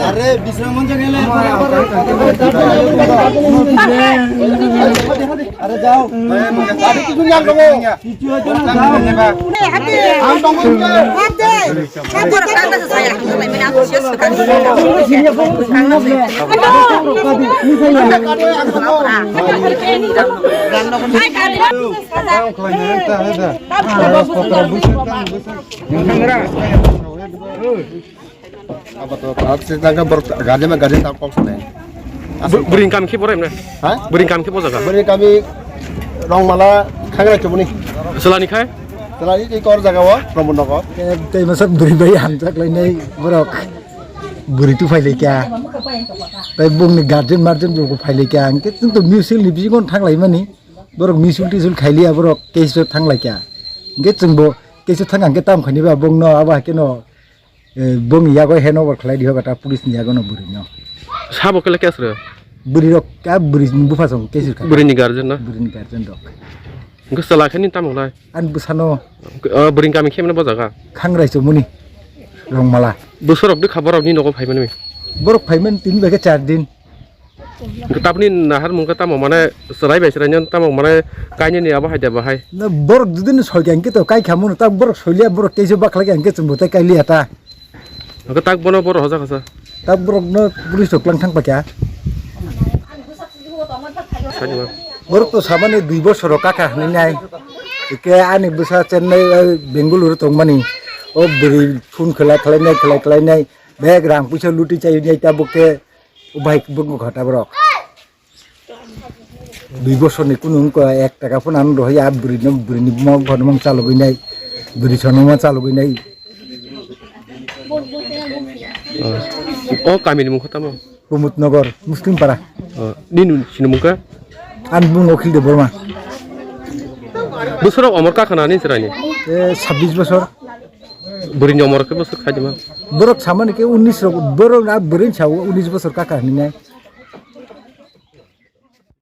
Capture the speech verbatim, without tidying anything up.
আরে, বিশ্রাম মঞ্চে গেলে আরে যাও। আরে কিছু নিয়ে আসবো। কিছু হয়তো না, যাও। আম তখন Abato tak si tangka bor gade ma gade tak kok sene. Bu-, buring kam ki borai mna? Ha? Buring kam ki bojaga? Buring kami Rongmala khangra chumuni. Selani khai? Selani ki kor jaga wa Rongmala ko. Tei masa buri bai hamjak lai nai borok. Buri tu phai lai kya? Tai bung ni guardian mardian bung phai lai kya? Angke tung to musil ni bigon thang lai mani. Borok misul tisul khai liya borok keso thang lai kya? Angke tung bo keso thang angke tam khani ba bung no aba ke no. Eh, bong yago handover khlai di hoga ta police ni yago no bwrwi no. Sabo kele case rw? Bwrwi rok ka bwrwi ni bupha song case rwkha. Bwrwi ni guardian no? Bwrwi ni guardian rok. Hwnkhe chwla khe ni tamo lai? Ani bwsano. Ah, bwrwi ni kami khe mano bo jaga? Khangrai chumuni. Rongmala. Bwsarok de kha borok ni nogo phai mani? Borok phai mani tini bai khe char din. Hwnkhe tabukni naharmung khe tamo mane chwrai bai chwraino tamo mane kainani abo hai de bahai. Na borok judini soi khe hwnkhe to kai khamu no ta borok soiliya borok keisa bakhlai khe hwnkhe chwngbo tei kailiya ta. Hwnkhe tak bono borok hoja khasa. Tak borok no police rok lang thang pakya. Sani ma. Borok to samani dui bosor rok kaka hwnwi nai. Eke ani bwsa Chennai, eh, Bengaluru tongmani. O bwrwi phone khlai khlai nai khlai khlai nai. Bek rang puisa luti chai nai tabuk khe. O bhai bwkha ta borok. Dui bosor ni kunu wngkha ek taka phano ano rohorya bwrwi no bwrwi ni buma bupha no mang chalogwi nai. Bwrwi sono ma chalogwi nai. O kami ni mung kha tamo? Pramod Nagar, Muslim Para. O, nini sinimung kha? Ani bung Akhil Debbarma. Bwswk omor kha khana ni chwrai ni? E, sabbish bosor. Bwrwi ni omor khe bwswk kha di ma? Borok samani khe unis rok, borok na bwrwi ni sao unis bosor kaka hinwi nai.